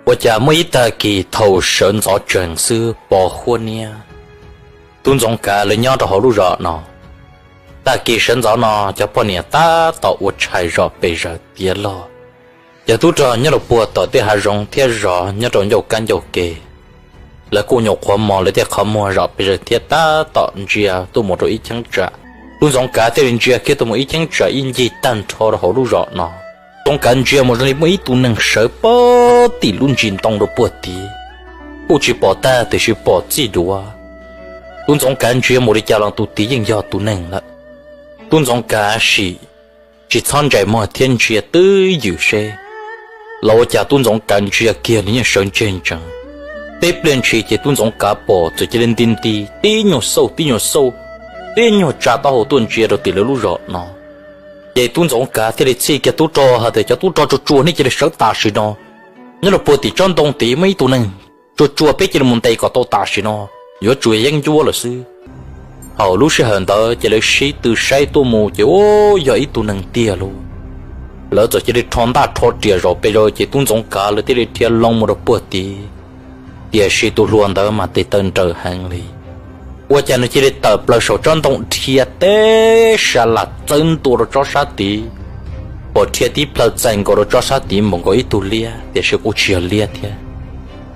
Ua cas muaj ib tag kis thaum sawv ntxov tsees xwb pos huab niab, tub Ntxoov Kav lawv nyob rau hauv lub zos no. Tag kis sawv ntxov no cov poj niam tab tom ua tshais zom pes zaws tiav log. Cov tub rog nyob rau puag tom tej hav zoov thiab zos nyob rau ncauj kab ncauj ke, lawv kuj nyuam qhuav mos lawv tej qhov muag zom pes zaws thiab tab tom ntsia tuaj mus rau ib cheeb tsam. Tub Ntxoov Kav thiaj li ntsia kiag tuaj mus ib cheeb tsam ib ncig tag nrho rau hauv lub zos no. Ntxoov Kav ntsia mus zoo li muaj ib tug neeg sawv pog tim lub ntsis ntoo rau puag tid, kuj tsis pom tag tiam sis pom txij duav. Tub Ntxoov Kav ntsia mus li cas los tus tid yeej yog tus neeg lawm. Tub Ntxoov Kav sim tsis txhob ntsais muag thiab ntsia twj ywm seb los ua cas tub Ntxoov Kav ntsia kiag nws yeej sawv ntseg ntsees. Tib pliag ntshis ces tub Ntxoov Kav pom txawm cia li nti nti tib nyuag xauj tib nyuag xauj, tib nyuag tsa taub hau tuaj ntsia rau tim lawv lub zos no. Ces tub Ntxoov Kav thiaj li txhij kiag tub rog hais tias, cov tub rog tsuag tsuag nej cia li sawv tam sim no, nyob rau puag tim tsob ntoo tid muaj ib tug neeg, tsuag tsuag peb cia li mus ntes kom tau tam sim no, yuav tsum yog yeeb ncuab lawm xwb. Thaum lub sij hawm ntawd ces lawv sib tw saib tuaj mus ces ub yog ib tug neeg tiag lauj. Lawv txawm cia li rho ntaj rho riam zom pes zaws ces tub Ntxoov Kav lawv thiaj li dhia loo mus rau puag tid. Tiam sis tus hluas ntawd mas tes taw nrawm heev li. Ua cas nws cia li tawm plaws saum tsob ntoo dhia teb sa lam txawb ntua rau tsob sab tid, pom dhia tib plhaw txais nkaus rau tsob sab tid npaum nkaus ib tug liab tiam sis kuj tsis yog liab thiab.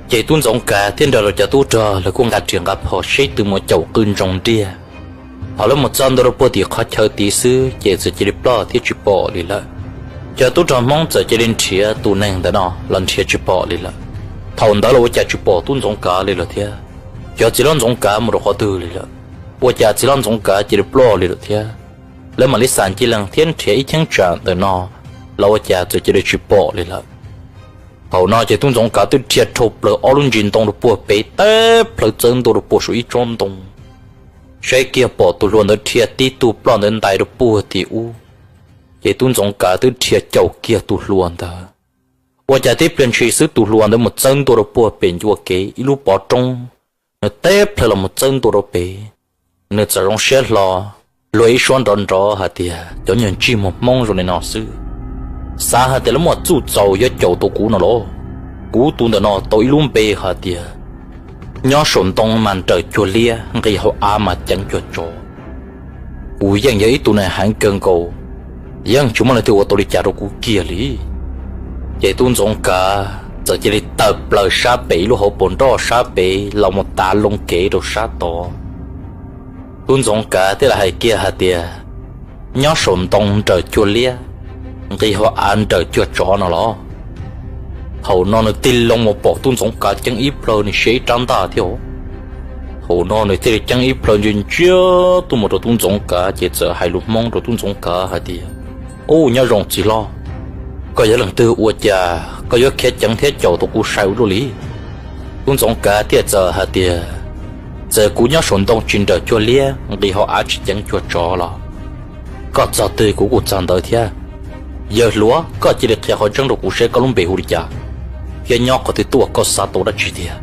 Ces tub Ntxoov Kav thiab nrog rau cov tub rog lawv kuj nqa riam nqa phom sib tw mus caum qw ntsoos ntiag. Thaum lawv mus txog ntua rau puag tim qhov chaw tid xwb ces txawm cia li ploj thiab tsis pom li lawm. Cov tub rog Hmoob txawm cia li nrhiav tus neeg ntawd no los nrhiav tsis pom li lawm. Thaum ntawd los ua cas tsis pom tub Ntxoov Kav li lawm thiab, cov txiv hlob Ntxoov Kav mus rau qhov twg li lawm, ua cas txiv hlob Ntxoov Kav cia li ploj li lawm thiab. Lawv mam li xam ncig lees thiab nrhiav ib cheeb tsam ntawm no los ua cas txawm cia li tsis pom li lawm. Thaum no ces tub Ntxoov Kav twb dhia rhau plaws ob lub ntsis ntoo rau puag pem teb plhaw txawb ntua rau puag saum ib tsob ntoo, saib kiag pom tus hluas ntawd dhia tib tug ploj ntawd ntais rau puag tim ub. Ces tub Ntxoov Kav twb dhia caum kiag tus hluas ntawd. Ua cas tib pliag ntshis xwb tus hluas ntawd mus txawb ntua rau puag pem ncua kev ib lub pov roob, nws teb plhaw los mus txawb ntua rau pem. Nws txawm zoo siab hlo, luag ib suab nrov nrov hais tias, cov nyuag ntsej muag Hmoob zoo li no xwb, xav hais tias lawv muaj txuj txaus yuav caum tau kuv no los? Kuv tus ntawm no tau ib lub npe hais tias, nyob saum ntoo mas nrawm cuag liab, nqis hauv av mas ceev cuag tsov. Kuv yeej yog ib tug neeg heev kawg nkaus, yeej tsis muaj leej twg ua tau li cas rau kuv kiag li. Ces tub Ntxoov Kav txawm cia li tawm plaws sab pem ib lub hauv paus nroj sab pem los mus tav loo kev rau sab tod. Tub Ntxoov Kav thiaj li hais kiag hais tias, nyob saum ntoo nrawm cuag liab, nqis hauv av nrawm cuag tsov no los? Thaum no nws tig loo mus pom tub Ntxoov Kav ceeb ib plhaw nws siab ib rab ntaj thiab. Thaum no nws thiaj li ceeb ib plhaw ntsia ntsia tuaj mus rau tub Ntxoov Kav ces txawm hais lus Hmoob rau tub Ntxoov Kav hais tias, ub, nyob zoo txiv hlob, koj yog leej twg ua cas koj yuav khiav ceev thiab caum tau kuv sai ua luaj li? Tub Ntxoov Kav thiaj txawm hais tias, txawm kuv nyob saum ntoo tsis nrawm cuag liab, nqis hauv av tsis ceev cuag tsov los, koj txog twg kuv kuj txog ntawd thiab. Yawg hluas, koj cia li qhia qhov tseeb rau kuv seb koj lub npe hu li cas, thiab nyob qhov twg tuaj, koj xav tau dab tsi tiag?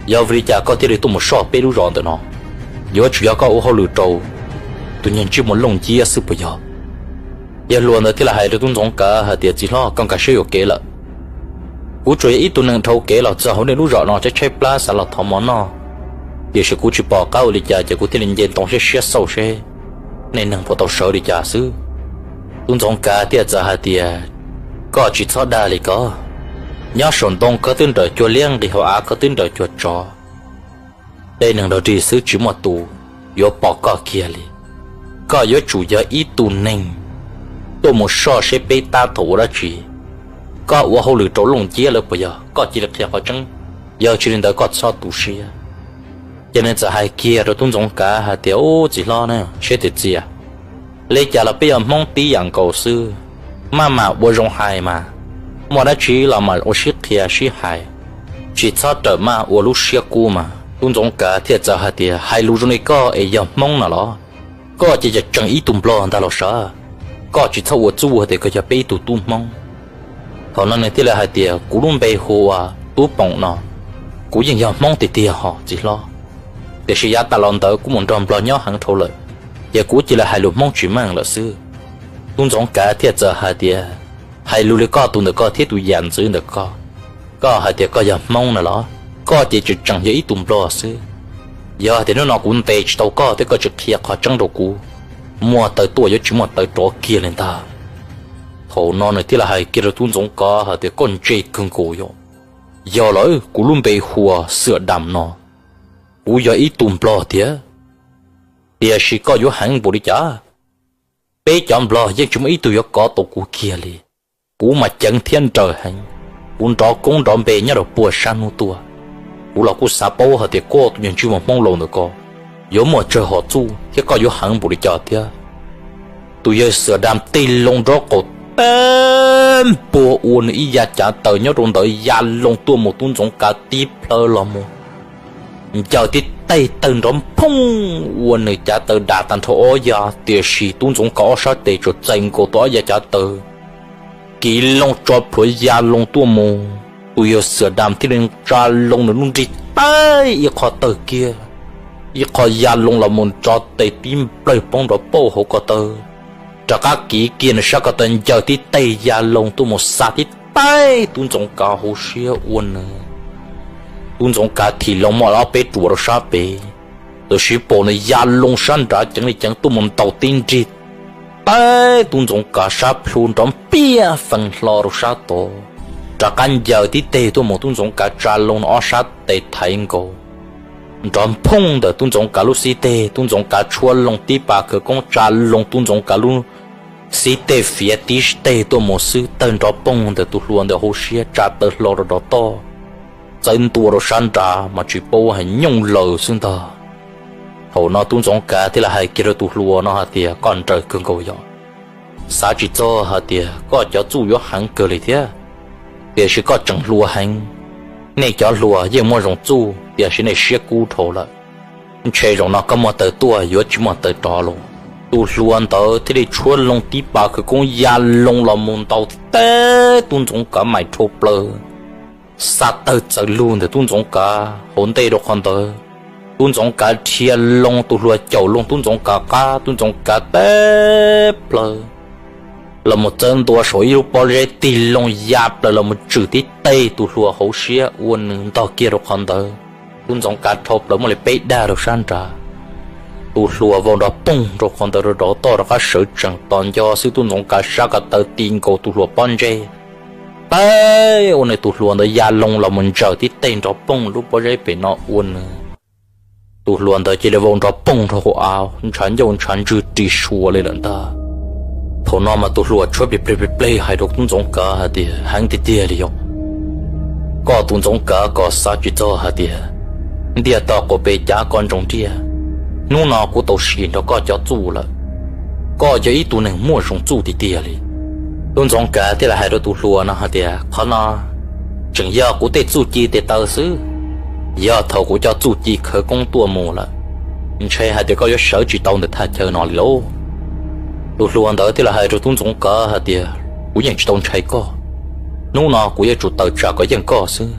Yog vim li cas koj thiaj li tuaj mus soj peb lub zos ntawm no? Yuav tsum yog koj ua hauj lwm rau tus nyuag ntsej muag Looj Nciab xwb puas yog? Yawg hluas ntawd thiaj li hais rau tub Ntxoov Kav hais tias, txiv hlob, koj nkag siab yuam kev lawm. Kuv tsuas yog ib tug neeg dhau kev los txog hauv nej lub zos no tshaib tshaib plab xav los thov mov noj, tiam sis kuv tsis pom qab ua li cas ces kuv thiaj li nce ntoo seb siab xauj seb nej neeg puas tau sawv li cas xwb. Tub Ntxoov Kav thiaj txawm hais tias, koj tsis txhob dag li ko, nyob saum ntoo koj twb nrawm cuag liab, nqis hauv av koj twb nrawm cuag tsov. Tej neeg dog dig xwb tsis muaj tus yuav pom koj kiag li. Koj yuav tsum yog ib tug neeg tuaj mus soj seb peb tab tom ua dab tsi. Koj ua hauj lwm rau Looj Nciab lawv puas yog? Koj cia li qhia qhov tseeb, yog tsis li ntawd koj txhob tu siab. Ces nws txawm hais kiag rau tub Ntxoov Kav hais tias, ub, txiv hlob na, siab txias txias, li cas los peb yog Hmoob tib yam nkaus xwb, maj mam ua zoo hais mas, muaj dab tsi los mam ua sib qhia sib hais, tsis txhob rawm maj ua lub siab kub mas. Tub Ntxoov Kav thiaj txawm hais tias, hais lus zoo li koj es yog Hmoob no los? Koj ces yog tseem ib tug Nplog ntag los sav, koj tsis txhob ua txuj hais tias koj yog peb ib tug tub Hmoob. Thaum no nws thiaj li hais tias, kuv lub npe hu ua Tub Poom no, kuv yeej yog Hmoob tiag tiag hos txiv hlob, tiam sis yav tas los ntawd kuv mus nrog Nplog nyob heev dhau lawm, ces kuv cia li hais lus Hmoob tsis meej lawm xwb. Tub Ntxoov Kav thiaj txawm hais tias, hais lus li koj tus ntawm koj thiab tus yam ntxwv ntawm koj, Koj hais tias koj yog Hmoob na los? Koj ces tseem tseem yog ib tug Nplog xwb. Yog tias hnub no kuv ntes tsis tau koj thiab koj tsis qhia qhov tseeb rau kuv, muaj taw tuaj yuav tsis muaj taw rov kiag li ntag. Thaum no nws thiaj li hais kiag rau tub Ntxoov Kav hais tias, koj ntse kawg nkaus yom. Yog lawm, kuv lub npe hu ua Xwm Dam no, kuv yog ib tug Nplog thiab. Tiam sis koj yuav heev npaum li cas? Peb cov Nplog yeej tsis muaj ib tug yuav kov tau kuv kiag li. Kuv mas ceev thiab nrawm heev, kuv nrov koob nrov npe nyob rau puag sab hnub tuaj. Kuv los kuj xav paub hais tias koj tus nyuag ntsej muag Hmoob laus ntawm ko yuav muaj tsawg hom txuj thiab koj yuav heev npaum li cas thiab. Tus yawg Xwm Dam tig loo nraub qaum tag npaug ua nws ib yav cav taws nyob rau ntawd ya loo tuaj mus tub Ntxoov Kav tib plhaw los mus ncaws tib teg tawg nrov phooj ua nws cav taws dam tag nrho ob yav, tiam sis tub Ntxoov Kav ob sab tes tsuas txais nkaus tau ob yav cav taws kiv loo tso plhuav ya loo tuaj mus. Tus yawg Xwm Dam thiaj li tsa loo nws lub nrig teb ib qho tawg kiag, ib qho ya loo los mus tso tes tib nplawg poob nrov pauj hauv ko taw, rov qab kiv kiag nws sab ko taw ncaws tib teg ya loo tuaj mus xa tib teg tub Ntxoov Kav hauv siab ua nws, tub Ntxoov Kav thim loo muaj ob peb ruam rau sab pem, tab sis pom nws ya loo sab nrad ceev li ceev tuaj mus ntaus tib nrig teb tub Ntxoov Kav sab plhu nrov npiaj fees hlo rau sab tod, rov qab ncaws tib teg tuaj mus tub Ntxoov Kav tsa loo nws ob sab tes thaiv nkaus, nrov phooj ntawm tub Ntxoov Kav lub xib teg, tub Ntxoov Kav tshuab loo tib pas khawv koob tsa loo tub Ntxoov Kav lub xib teg fiav tib teg tuaj mus xwb tawg nrov poog ntawm tus hluas ntawd hauv siab tsa taw hlo rau dov toj, txawb ntua rau sab nrad mas tsis paub hais nyooj laws xwb ntag. Thaum no tub Ntxoov Kav thiaj li hais kiag rau tus hluas no hais tias, koj nrawm kawg nkaus yom, xav tsis txog hais tias koj cov txuj yuav heev kawg li thiab. Tiam sis koj tseem hluas heev, nej cov hluas yeej muaj zoo txuj tiam sis nej siab kub dhau lawm. Ntshe zaum no koj muaj taw tuaj yuav tsis muaj taw rov los. Tus hluas ntawd thiaj li tshuab loo tib pas khawv koob ya loo los mus ntaus tib teg tub Ntxoov Kav maim dhau plaws, xa tawg txawv lug ntawm tub Ntxoov Kav hauv ntej rau qhov ntawd. Tub Ntxoov Kav dhia loo, tus hluas caum loo tub Ntxoov Kav qab, tub Ntxoov Kav teb plaws los mus txawb ntua saum ib lub pob zeb tig loo ya plaws los mus tswm tib teg tus hluas hauv siab ua nws ntog kiag rau qhov ntawd. Tub Ntxoov Kav dhau plaws muaj li peb dag rau sab nrad. Tus hluas vau nrov poog rau qhov ntawd rau dov toj rov qab sawv tsees tos nco xwb tub Ntxoov Kav sab ko taw ti nkaus tus hluas pob ntseg, teb ua nws tus hluas ntawd ya loo los mus ntsaws tib teg nrov poog lub pob zeb pem no ua nws tus hluas ntawd cia li vau nrov poog rau hauv av, ntshav ncauj ntshav ntswg ris sua li lawm ntag. Thaum no mas tus hluas tshuab plig plig plig plig hais rau tub Ntxoov Kav hais tias, heev tiag tiag li yom, koj tus Ntxoov Kav koj xav tsis txog hais tias ntiaj tog qaum pes cav koj ntsoov ntiag. Hnub no kuv tau sim nrog koj cov txuj lawm, koj yog ib tug neeg muaj zoo txuj tiag tiag li. Tub Ntxoov Kav thiaj li hais rau tus hluas no hais tias, qhov no tseem yog kuv tej txuj ci tes taw xwb, yog thaum kuv cov txuj ci khawv koob tuaj mus lawm, ntshe hais tias koj yuav sawv tsis tau ntawm thaj chaw no li lauj. Tus hluas ntawd thiaj li hais rau tub Ntxoov Kav hais tias, kuv yeej tsis tau ntshai koj, hnub no kuv yuav tsum tawm tsam kom yeej koj xwb.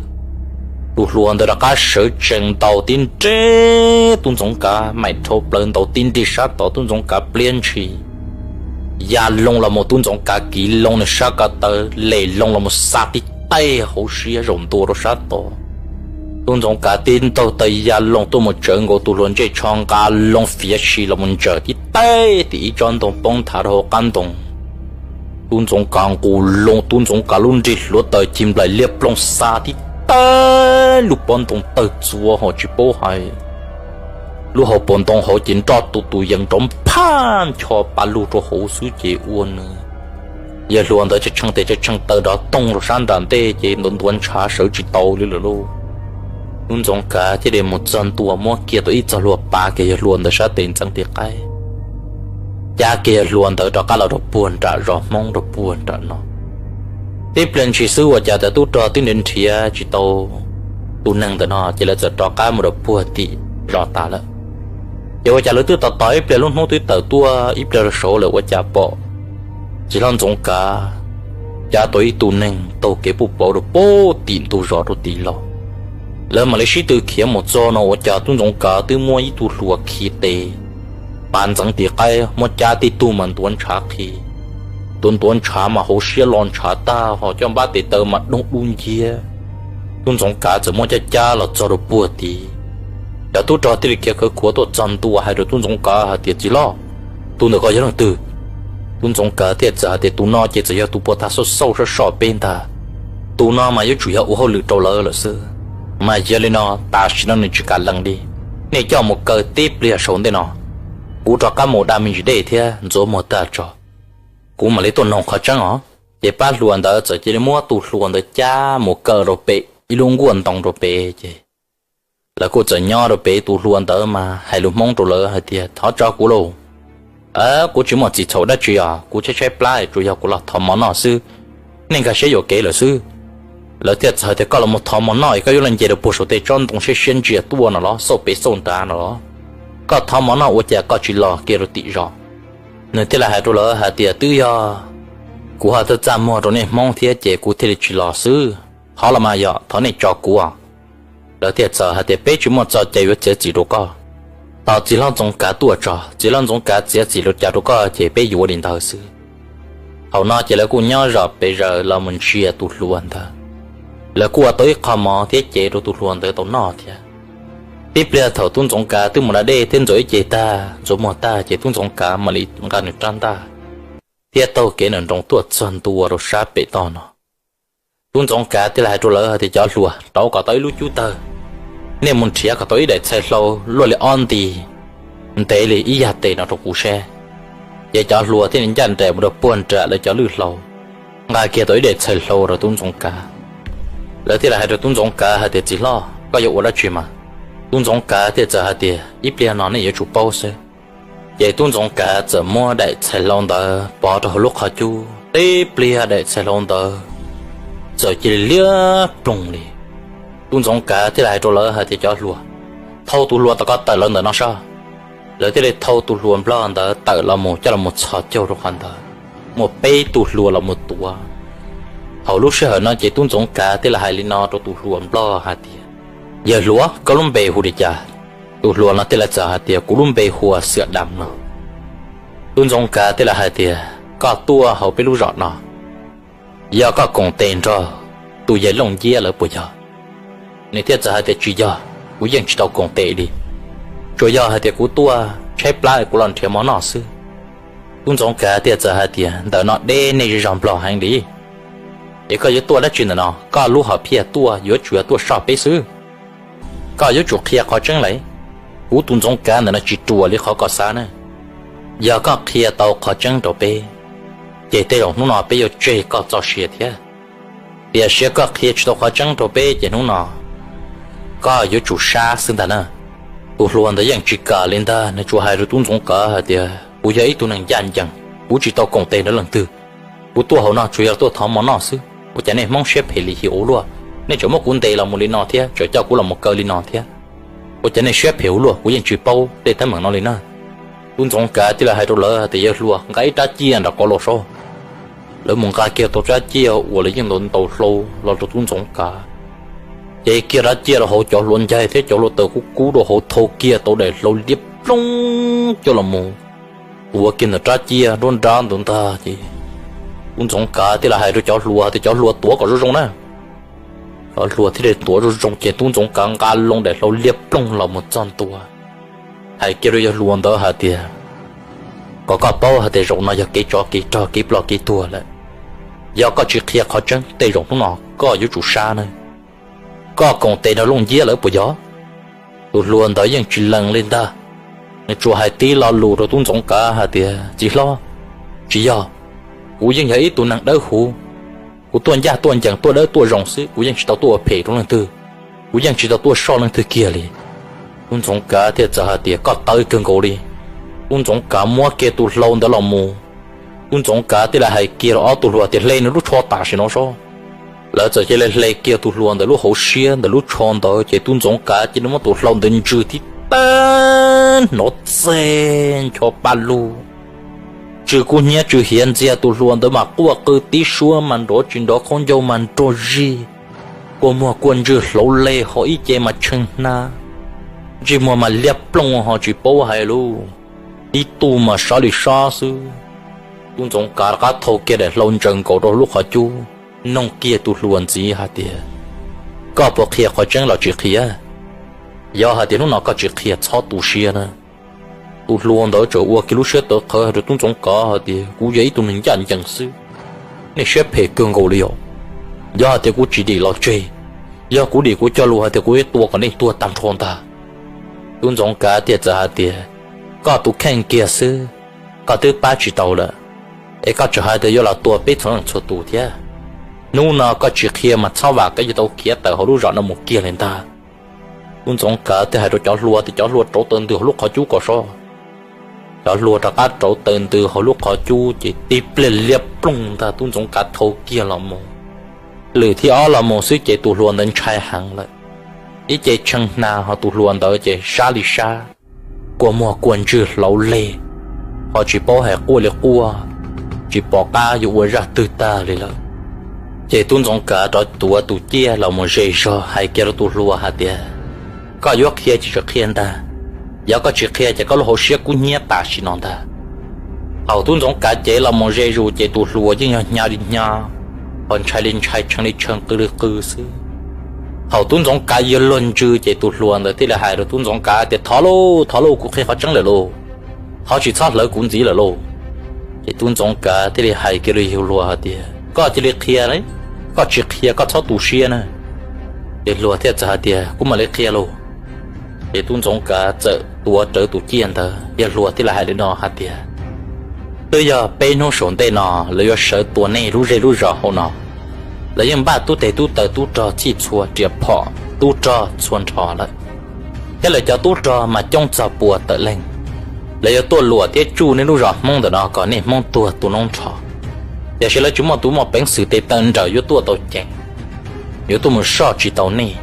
Tus hluas ntawd rov qab sawv tsees ntaus tib nrig tub Ntxoov Kav maim dhau plaws, ntaus tib nrig sab tod tub Ntxoov Kav pliab ntshis ya loo los mus, tub Ntxoov Kav kiv loo nws sab ko taw lem loo los mus xa tib teg hauv siab zaum ntua rau sab tod. Tub Ntxoov Kav tib ntaug taw ya loo tuaj mus tsawv nkaus tus hluas ntsej tsho nqa loo fiav si los mus ntsaws tib teg tim ib tsob ntoo poob nthav rau hauv qab ntoo. Tub Ntxoov Kav nqus loo, tub Ntxoov Kav lub nrig hluav taws ci nplaim liab ploog xa tib teg lub pob ntoo tawg txuas hos tsis paub hais, lub hauv paus ntoo hauv ces nroj tus tus yees nrov phaj ncho pa lug rau hauv xwb ces ua nws yawg hluas ntawd tshee tes tshee taw nrov toog rau sab nram ntej ces ntuav ntuav ntshav sawv tsis tau li lawm lauj. Tub Ntxoov Kav thiaj li mus txog ntua muab kiag tau ib txoj hlua pav kiag yawg hluas ntawd sab tes ntxeev tis qaib, cab kiag yawg hluas ntawd rov qab los rau puag nram zos Hmoob rau puag nram no. Tib pliag ntshis xwb ua cas tias tub rog twb nrhiav nrhiav tsis tau tus neeg ntawm no ces lawv txawm rov qab mus rau puag tim zos tas lawm. Ces ua cas lawv twb tos tos ib pliag lub hnub twb tawm tuaj ib pliag rau saud lawm ua cas pom txiv hlob Ntxoov Kav cab tau ib tug neeg taug kev puj pauv rau puag tim ntug zos rau tim laus. Lawv mam li sib tw khiav mus txog no ua cas tub Ntxoov Kav twb muab ib tug hluas khi tes pav ntxeev tis qaib muab cab tib tug mas ntuav ntshav qhi. Ntuav ntuav ntshav mas hauv siab lo ntshav tag hos coj npab tes taw mas doog dub nciab. Tub Ntxoov Kav txawm muab cab cab los txog rau puag tid. Cov tub rog thiaj li khiav khawv khuav tuaj txog ntua hais rau tub Ntxoov Kav hais tias, Txiv hlob, tus ntawm ko yog leej twg? Tub Ntxoov Kav thiaj txawm hais tias, Tus no ces txawm yog tus puag ta xauj xauj soj soj peb ntag. Tus no mas yuav tsum yog ua hauj lwm rau lawv lawm xwb. Mas yog li no tam sim no nws tsis kam lees li, nej coj mus kaw tib pliag saum ntej no, kuv rov qab mus da me ntsis dej thiab ntxuav muag tag tso, kuv mam li tuaj noog qhov tseeb os. Ces pab hluas ntawd txawm cia li muab tus hluas ntawd cab mus kaw rau pem ib lub nkuaj ntoo rau pem ces lawv kuj txawm nyob rau pem. Tus hluas ntawd mas hais lus Hmoob rau lawv hais tias, Thov tso kuv lauj, kuv tsis muaj txim txhaum dab tsi os, kuv tshaib tshaib plab tsuas yog kuv los thov mov noj xwb, nej nkag siab yuam kev lawm xwb. Lawv thiaj txawm hais tias, Koj los mus thov mov noj es koj yuav los nce rau puag saum tej tsob ntoo siab siab ntsia tuaj no los xauj pem xauj nrad no los? Koj thov mov noj ua cas koj tsis los kiag rau tim zos? Nws thiaj li hais rau lawv hais tias, Twb yog kuv ho txaj txaj muag rau nej Hmoob thiab ces kuv thiaj li tsis los xwb. Thov los mas yog thov nej tso kuv. Lawv thiaj txawm hais tias, Peb tsis muaj txoj cai yuav txiav txim rau koj. Tos txiv hlob Ntxoov Kav tuaj tso, txiv hlob Ntxoov Kav txiav txim li cas rau koj ces peb yuav li ntawd xwb. Thaum no ces lawv kuj nyob zov pes zaws los mus ntsia tus hluas ntawd. Lawv kuj ua tau ib qho mov thiab cev rau tus hluas ntawd tau noj thiab. Tib pliag thaum tub Ntxoov Kav twb mus da dej thiab ntxuav ib ce tag ntxuav muag tag ces tub Ntxoov Kav mam li nqa nws rab ntaj thiab taug kev nroos tuaj txog ntua rau sab pem toj no. Tub Ntxoov Kav thiaj li hais rau lawv hais tias, Cov hluas, rauv kom tau ib lub cub tawg, nej mus nrhiav kom tau ib daim txhais hlau luaj li ob nti ntev li ib yag tes no rau kuv seb. Ces cov hluas thiaj li ncaj nraim mus rau puag nram lawv cov lwj hlau, nqa kiag tau ib daim txhais hlau rau tub Ntxoov Kav. Lawv thiaj li hais rau tub Ntxoov Kav hais tias, Txiv hlob, koj yuav ua dab tsi mas? Tub Ntxoov Kav thiaj txawm hais tias, Ib pliag no nej yuav tsum paub xwb. Ces tub Ntxoov Kav txawm muab daim txhais hlau ntawd pov rau hauv lub qhov cub, tib pliag daim txhais hlau ntawd txawm cia li liab ploog li. Tub Ntxoov Kav thiaj li hais rau lawv hais tias, Cov hluas, thau tus hluas tom ko tawm los ntawm no soj. Lawv thiaj li thau tus hluas nplog ntawd tawm los mus coj los mus txhos caug rau qhov ntawd, muaj peb tug hluas los mus tuav. Thaum lub sij hawm no ces tub Ntxoov Kav thiaj li hais li no rau tus hluas nplog hais tias, Yawg hluas, koj lub npe hu li cas? Tus hluas no thiaj li txawm hais tias, Kuv lub npe hu ua Xiam Dam no. Tub Ntxoov Kav thiaj li hais tias, Koj tuaj hauv peb lub zos no, yog koj koom tes nrog tus yawg Looj Nciab lawv puas yog? Nws thiaj txawm hais tias, Tsis yog, kuv yeej tsis tau koom tes li, tsuas yog hais tias kuv tuaj tshaib plab kuv los nrhiav mov noj xwb. Tub Ntxoov Kav thiaj txawm hais tias, Ntawm no deb nej zej zog nplog heev li, es koj yuav tuaj dab tsi ntawm no? Koj lub hom phiaj tuaj yuav tsum yog tuaj soj peb xwb. Koj yuav tsum qhia qhov tseeb lawm. Kuv tus Ntxoov Kav ntawm no tsis ruam li qhov koj xav na. Yog koj qhia tau qhov tseeb rau peb, ces tej zaum hnub no peb yuav tseg koj txoj sia thiab. Tiam sis koj qhia tsis tau qhov tseeb rau peb ces hnub no koj yuav tsum sab xwb ntag na. Tus hluas ntawd yeej tsis kam li ntag, nws tsuas hais rau tub Ntxoov Kav hais tias, Kuv yog ib tug neeg ncaj ncees, kuv tsis tau koom tes nrog leej twg. Kuv tuaj hauv no tsuas yog tuaj thov mov noj xwb, ua cas nej Hmoob siab phem lim hiam ua luaj? Nej tseem muab kuv ntes los mus li no thiab tseem coj kuv los mus kaw li no thiab. Ua cas nej siab phem ua luaj? Kuv yeej tsis paub tej teeb meem no li na. Tub Ntxoov Kav thiaj li hais rau lawv tias, Yawg hluas, nqa ib rab ciaj nram qab los saib. Lawv mus nqa kiag tau rab ciaj uas lawv yeej ntaus ntaus hlau los rau tub Ntxoov Kav, ces kiag rab ciaj rau hauv cov hluas ncaig thiab cov hluas taws kub kub rau hauv, thau kiag tau daim hlau liab ploog coj los mus tuav kiag ntawm rab ciaj nruab nrab ntawd ntag ces tub Ntxoov Kav thiaj li hais rau cov hluas tias, Cov hluas, tuav kom zoo zoo na. Cov hluas thiaj li tuav zoo zoo ces tub Ntxoov Kav nqa loo daim hlau liab ploog los mus txog ntua, hais kiag rau yawg hluas ntawd hais tias, Kom koj paub hais tias zaum no yog kev tsov kev rog kev ploj kev tuag lawm. Yog koj tsis qhia qhov tseeb tej zaum hnub no koj yuav tsum sab na. Koj koom tes nrog Looj Nciab lawv puas yog? Tus hluas ntawd yeej tsis lees li ntag, nws tsuas hais tib lo lus rau tub Ntxoov Kav hais tias, Txiv hlob, tsis yog, kuv yeej yog ib tug neeg dawb huv. Kuv tuaj ncaj tuaj ncees tuaj dawb tuaj zoo xwb, kuv yeej tsis tau tuaj ua phem rau leej twg, kuv yeej tsis tau tuaj soj leej twg kiag li. Tub Ntxoov Kav thiaj txawm hais tias, Koj tawv kawg nkaus li. Tub Ntxoov Kav muab kiag tus hlau ntawd los mus, tub Ntxoov Kav thiaj li hais kiag rau ob tug hluas tias, Hle nws lub tsho tam sim no saib. Lawv txawm cia li hle kiag tus hluas ntawd lub hauv siab ntawm lub tsho ntawd ces tub Ntxoov Kav cia li muab tus hlau ntawd ntsws tib tag hnov txeg ncho pa lug, tsw kub hnyiab tsw hiav ntxiag. Tus hluas ntawd mas quaj qw tib suab mas nrov tsis nrov, khaub ncaug mas nrog zig, kua muag kua ntswg hlauv leg ho ib ce mas tshee hnab, ntsej muag mas liab ploog ho tsis paub hais lus, tib tug mas sab li sab xwb. Tub Ntxoov Kav rov qab thau kiag daim hlau ntsaws nkaus rau lub qhov cub, noog kiag tus hluas ntxiv hais tias, Koj puas qhia qhov tseeb los tsis qhia? Yog hais tias hnub no koj tsis qhia txhob tu siab na. Tus hluas ntawd txawm ua kiag lub siab tawv qhawv hais rau tub ntxoov kav hais tias, Kuv yog ib tug neeg ncaj ncees xwb, nej siab phem kawg nkaus li os. Yog hais tias kuv tsis dim los tseg, yog kuv dim kuv cog lus hais tias kuv yuav tua kom nej tuag tag nrho ntag. Tub ntxoov kav thiaj txawm hais tias, Koj tus kheej kiag xwb, koj twb pab tsis tau lawm, es koj tseem hais tias yuav los tua peb txhua leej txhua tus thiab. Hnub no koj tsis qhia mas txhob vam koj yuav tau khiav tawm hauv lub zos no mus kiag li ntag. Tub ntxoov kav thiaj hais rau cov hluas tias, Cov hluas, rauv taws ntws hauv lub qhov cub kom soj. Cov hluas rov qab rauv taws ntws hauv lub qhov cub ces tib pliag liab ploog ntag, tub ntxoov kav thau kiag los mus. Lwm thib ob los mus xwb ces tus hluas ntawd ntshai heev lawm, ib ce tshee hna, ho tus hluas ntawd ces sab li sab, kua muag kua ntswg hlauv leg, ho tsis paub hais quaj li quaj, tsis pom qab yuav ua zaj twg tag li lawm. Ces tub ntxoov kav rov tuav tus ciaj los mus ze zog hais kiag rau tus hluas hais tias, Koj yuav qhia ces txawm qhia ntag, yog koj tsis qhia ces koj lub hauv siab kub hnyiab tam sim no ntag. Thaum tub ntxoov kav cev los mus ze zus ces tus hluas yeej yog hnyav li hnyav, ho ntshai li ntshai, tshee li tshee, qw li qw xwb. Thaum tub ntxoov kav yuav luag ntsws ces tus hluas ntawd thiaj li hais rau tub ntxoov kav tias, Thov lauj, thov lauj, kuv qhia qhov tseeb lawm lauj, thov tsis txhob hlawv kuv ntxiv lawm lauj. Ces tub ntxoov kav thiaj li hais kiag rau yawg hluas hais tias, Koj cia li qhia, koj tsis qhia koj txhob tu siab na. Yawg hluas thiaj txawm hais tias, Kuv mam li qhia lauj. Ces tub ntxoov kav txawm tuav rawv tus ciaj ntawd, yawg hluas thiaj li hais li no hais tias, Twb yog peb hnub saum ntej no lawv yuav sawv tua nej lub zej lub zos hauv no. Lawv yeej npaj tub teg tub taw tub rog txhij txhua riam phom tub rog txhua nrho lawm, thiab lawv cov tub rog mas coob txog pua tawm leej. Lawv yuav tuaj luam thiab tsuj nej lub zos Hmoob ntawm no kom nej Hmoob tuag tu noob nrho. Tiam sis lawv tsis muaj tus muaj peev xwm tes taw nrawm yuav tuaj tau ceev, yuav tuaj mus soj tsis tau nej.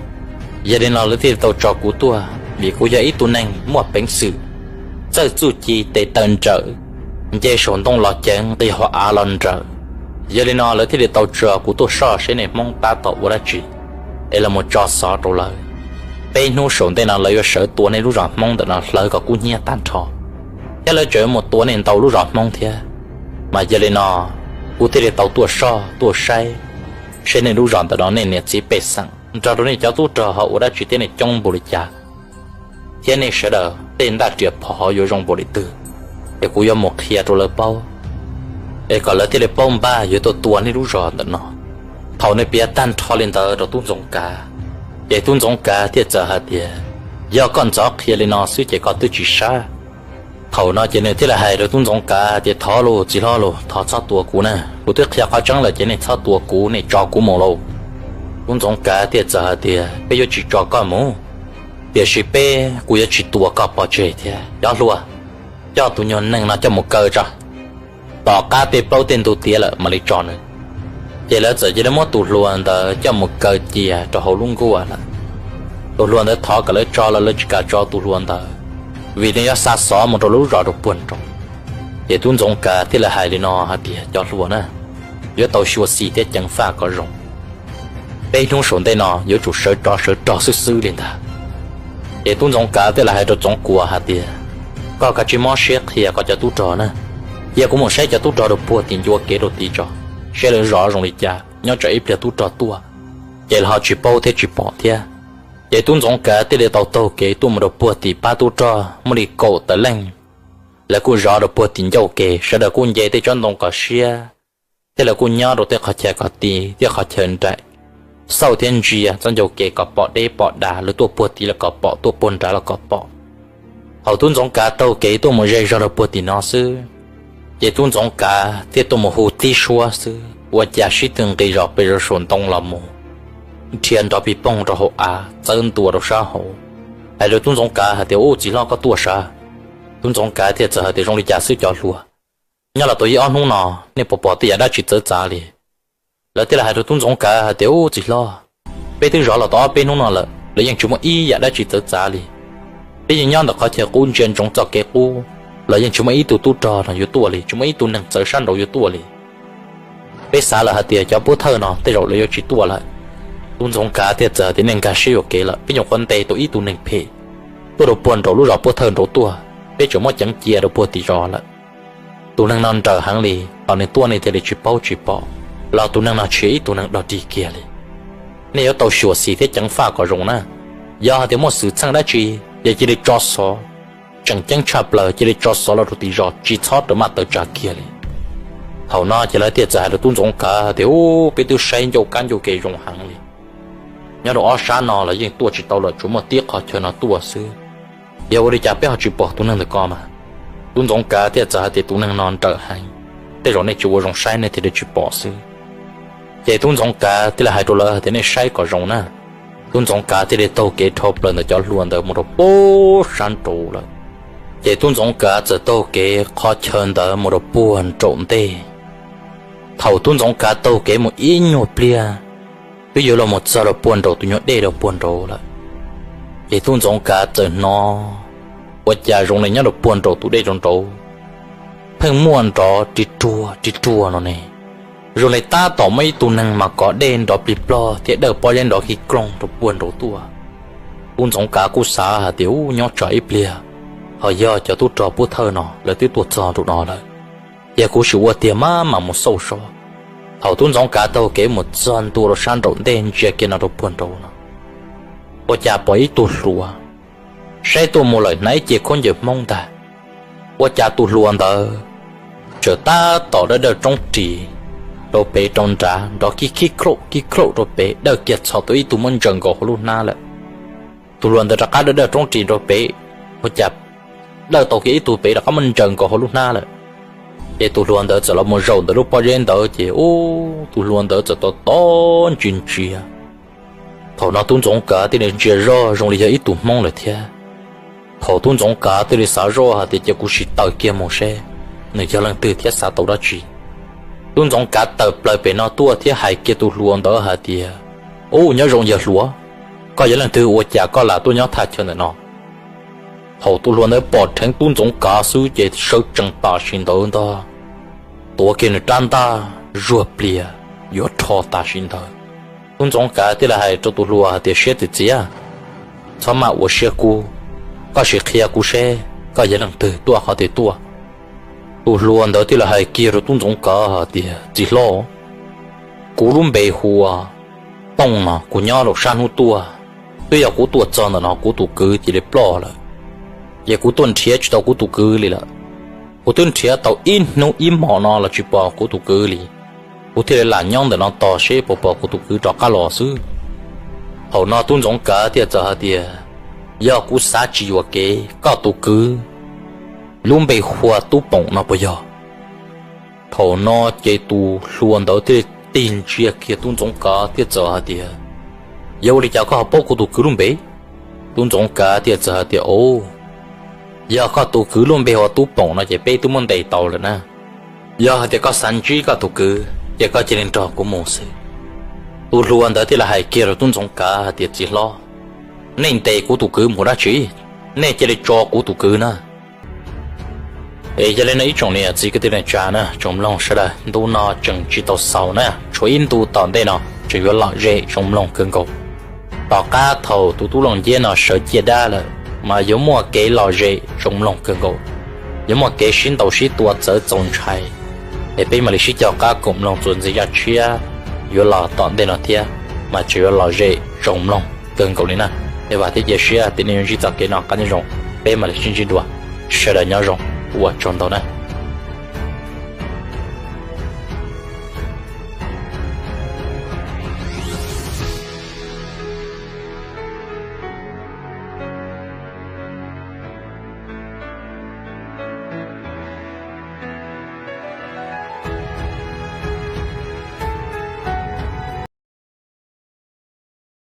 Yog li no lawv thiaj li tau tso kuv tuaj, vim kuv yog ib tug neeg muaj peev xwm, txawj txuj ci, tes taw nrawm, nce saum ntoo los ceev, nqis hauv av los nrawm. Yog li no lawv thiaj li tau tso kuv tuaj soj seb nej Hmoob tab tom ua dab tsi, es los mus tso xov rau lawv. Peb hnub saum ntej no lawv yuav sawv tua nej lub zos Hmoob ntawm no hlawv kom kub hnyiab tag nrho, thiab lawv tseem yuav mus tua nej ntau lub zos Hmoob thiab. Mas yog li no kuv thiaj li tau tuaj soj tuaj saib seb nej lub zos ntawm no nej niam txiv pej xeem nrog rau nej cov tub rog ho ua dab tsi thiab nej coob npaum li cas, thiab nej sawv daws tej ntaj riam phom ho yuav zoo npaum li twg, es kuv yuav mus qhia rau lawv paub, es kom lawv thiaj li paub npaj yuav tuaj tua nej lub zos ntawm no. Thaum nws piav tag nrho li ntawd rau tub ntxoov kav, ces tub ntxoov kav thiaj txawm hais tias, Yog koj ntxov qhia li no xwb ces koj twb tsis sab. Thaum no ces nws thiaj li hais rau tub ntxoov kav tias, Thov lauj, txiv hlob lauj, thov txhob tua kuv na, kuv twb qhia qhov tseeb lawm ces nej txhob tua kuv, nej tso kuv mus lauj. Tub ntxoov kav thiaj txawm hais tias, Peb yuav tsis tso koj mus, tiam sis peb, kuv yuav tsis tua koj pov tseg thiab. Cov hluas, coj tus nyuag neeg no coj mus kaw tso, tom qab tej plaub tej ntug tiav lawm mam li tso nws. Ces lawv txawm cia li muab tus hluas ntawd coj mus kaw cia rau hauv lub nkuaj lawm. Tus hluas ntawd thov kom lawv tso los lawv tsis kam tso tus hluas ntawd, vim nws yuav xa xov mus rau lawv lub zos rau puag nraud. Ces tub ntxoov kav thiaj li hais li no hais tias, Cov hluas na, yuav tau xyuam xim thiab ceev faj kom zoo. Peb hnub saum ntej no yuav tsum sawv tsov sawv rog xwb xwb li ntag. Ces tub ntxoov kav thiaj li hais rau txoov kuas hais tias, Koj kav tsij mob siab qhia koj cov tub rog na, cia kuv mus saib cov tub rog rau puag tim ncua kev rau tid tso, saib lawv zov zoo li cas, nyob tsam ib pliag tub rog tuaj, ces lawv ho tsis paub thiab tsis pom thiab. Ces tub ntxoov kav thiaj li tau taug kev tuaj mus rau puag tim pab tub rog muaj li kaum tawm leej. Lawv kuj zov rau puag tim ncauj kev, sawv daws kuj nce tej tsob ntoo kom siab, thiab lawv kuj nyob rau tej qhov chaw kom tid thiab qhov chaw nraim, xauj thiab ntsia txoj ncauj kev kom pom deb pom dav, lawv tuaj puag tid los kom pom, tuaj puag nrad los kom pom. Thaum tub ntxoov kav taug kev tuaj mus ze zog rau puag tim no xwb, ces tub ntxoov kav thiaj tuaj mus hu tib suab xwb, ua cas sib tw nqis zos pes zos saum ntoo los mus, nrhiav nrov pis poog rau hauv av, txawb ntua rau sab hauv, hais rau tub ntxoov kav hais tias, Ub, txiv hlob, koj tuaj sav? Tub ntxoov kav thiaj txawm hais tias, Zoo li cas xwb cov hluas? Nyob los tau ib ob hnub no, nej puas pom tej yam dab tsi txawv txav li? Lawv thiaj li hais rau tub ntxoov kav hais tias, Ub, txiv hlob, peb twb zov los tau ob peb hnub no lawm, lawv yeej tsis muaj ib yam dab tsi txawv txav li. Peb yeej nyob ntawm qhov chaw qub ntsia ntsoov txoj kev qub los yeej tsis muaj ib tug tub rog no yuav tuaj li, tsis muaj ib tug neeg txawv sab nraud yuav tuaj li. Peb xav lawm hais tias cov pov thawj no tej zaum lawv yuav tsis tuaj lawm. Tub ntxoov kav thiaj txawm hais tias, Nej nkag siab yuam kev lawm, peb nyuam qhuav ntes tau ib tug neeg phem tuaj rau puag nraum lub zos pov thawj nraud tuaj, peb tseem muab ceev cia rau puag tim zos lawm. Tus neeg no nrawm heev li, los nws tuaj nej thiaj li tsis paub tsis pom, los tus neeg no tsis yog ib tug neeg dog dig kiag li. nej yuav tau xyuam xim thiab ceev faj kom zoo na. Yog hais tias muaj xwm txheej dab tsi, yog cia li tso xov, tseem ceeb tshaj plaws cia li tso xov los rau tim zos, tsis txhob rawm maj tawm tsam kiag li. Thaum no ces lawv thiaj txawm hais rau tub Ntxoov Kav tias, Ub, peb twb saib ncauj kab ncauj ke zoo heev li, nyob rau ob sab no los yeej tuaj tsis tau lawm, tsuas muaj tib qhov chaw no tuaj xwb. Yog ua li cas peb ho tsis pom tus neeg ntawm ko mas? Tub Ntxoov Kav thiaj txawm hais tias, Tus neeg no nrawm heev, tej zaum nej tsis ua zoo saib nej thiaj li tsis pom xwb. Ces tub Ntxoov Kav thiaj li hais rau lawv hais tias, Nej saib kom zoo na. Tub Ntxoov Kav thiaj li taug kev dhau plaws ntawm cov hlua ntawd mus rau puag sab nraud lawm. Ces tub Ntxoov Kav txawm taug kev qhov chaw ntawd mus rau puag nraum ntej. Thaum tub Ntxoov Kav taug kev mus ib nyuag pliag, twb yuav los mus txog rau puag nraum tus nyuag dej rau puag nraud lawm. Ces tub Ntxoov Kav txawm hnov ua cas zoo li nyob rau puag nraum tus dej rau nraud pheej muaj nrov ri ruag ri ruag no ne. Zoo li tab tom muaj ib tug neeg mas kov dej nrov plig plog thiab dawj pob zeb nrov khib klooj rau puag nraud tuaj. Tub Ntxoov Kav kuj xav hais tias, Ub, nyob tsam ib pliag ho yog cov tub rog pub thawj no lawv twb tuaj txog nraum no lawm, ces kuv sim ua tiag mam mam mus xauj seb. Thaum tub Ntxoov Kav taug kev mus txog ntua rau sab nraum ntej ntsia kiag no rau puag nraud no, ua cas pom ib tug hluas saib tuaj mus lawm hnav ib ce khaub ncaws Hmoob ntag. Ua cas tus hluas ntawd tseem tab tom dawj dawj roob ris rau pem rau nrad nrov khib khib khaum khib khaum rau pem, dawj kiag txhos tau ib tug muab ntsaws nkaus hauv lub hnab lawm. Tus hluas ntawd rov qab dawj dawj roob ris rau pem, ua cas dawj tau kiag ib tug pem rov qab muab ntsaws nkaus hauv lub hnab lawm. Ces tus hluas ntawd txawm los mus zaum ntawm lub pob zeb ntawd ces ub, tus hluas ntawd txawm tom tom ntsia ntsia. Thaum no tub Ntxoov Kav thiaj li ntsia zoj zoo li yog ib tug Hmoob lawm thiab. Thaum tub Ntxoov Kav thiaj li xav zoj hais tias, Cia kuv sim tawm kiag mus seb nws yog leej twg thiab xav tau dab tsi. Tub Ntxoov Kav tawm plaws pem no tuaj thiab hais kiag tus hluas ntawd hais tias, Ub, nyob zoo yawg hluas, koj yog leej twg ua cas koj lam tuaj nyob thaj chaw ntawm no? Thaum tus hluas ntawd pom dheev tub Ntxoov Kav xwb ces sawv tsees tam sim ntawd ntag, tuav kiag nws rab ntaj zuag plias yuav rho tam sim ntawd. Tub Ntxoov Kav thiaj li hais rau tus hluas hais tias, Siab txiv txiav, txhob maj ua siab kub, koj sim qhia kuv seb koj yog leej twg tuaj qhov twg tuaj. Tus hluas ntawd thiaj li hais kiag rau tub Ntxoov Kav hais tias, Txiv hlob, kuv lub npe hu ua Tooj no, kuv nyob rau sab hnub tuaj. Twb yog kuv tuaj txog ntawm no kuv tus kwv cia li ploj lawm, ces kuv tuaj nrhiav tsis tau kuv tus kwv li lawm. Kuv twb nrhiav tau ib hnub ib hmos no los tsis pom kuv tus kwv li. Kuv thiaj li lam nyob ntawm no tos seb puas pom kuv tus kwv rov qab los xwb. Thaum no tub Ntxoov Kav thiaj txawm hais tias, Yog kuv xav tsis yuam kev, koj tus kwv lub npe hu ua Tub Poom no puas yog? Thaum no ces tus hluas ntawd thiaj li tig ntsia kiag tub Ntxoov Kav thiaj txawm hais tias, Yog ua li cas koj ho paub kuv tus kwv lub npe? Tub Ntxoov Kav thiaj txawm hais tias, Au, yog koj tus kwv lub npe hu ua Tub Poom no ces peb twb muab ntes tau lawm na. Yog hais tias koj xav ntsib koj tus kwv ces koj cia li nrog kuv mus xwb. Tus hluas ntawd thiaj li hais kiag rau tub Ntxoov Kav hais tias, Txiv hlob, nej ntes kuv tus kwv mus dab tsi? Nej cia li tso kuv tus kwv na. Es yog li no ib tsoom niam txiv kwv tij neej tsa na, tsoom mloog sawv daws, ntu no tseem tsis tau xaus na, tshuav ib ntu tom ntej no tseem yuav lom zem, tsoom mloog kawg nkaus. Tom qab thaum tus tub Looj Nceb no sawv ciaj dab lawm mas yuav muaj kev lom zem, tsoom mloog kawg nkaus, yuav muaj kev sib ntaus sib tua txawv txaus ntshai. Es peb mam li sib cog qab koom mloog txuas ntxiv zaj tshiab yuav los tom ntej no thiab, mas tseem yuav lom zem, tsoom mloog kawg nkaus li na. Es vam thiab cia siab tias nej yuav ntsib txoj kev noj qab nyob zoo, peb mam li sib ntsib dua. Sawv daws nyob zoo, ua tsaug ntau na.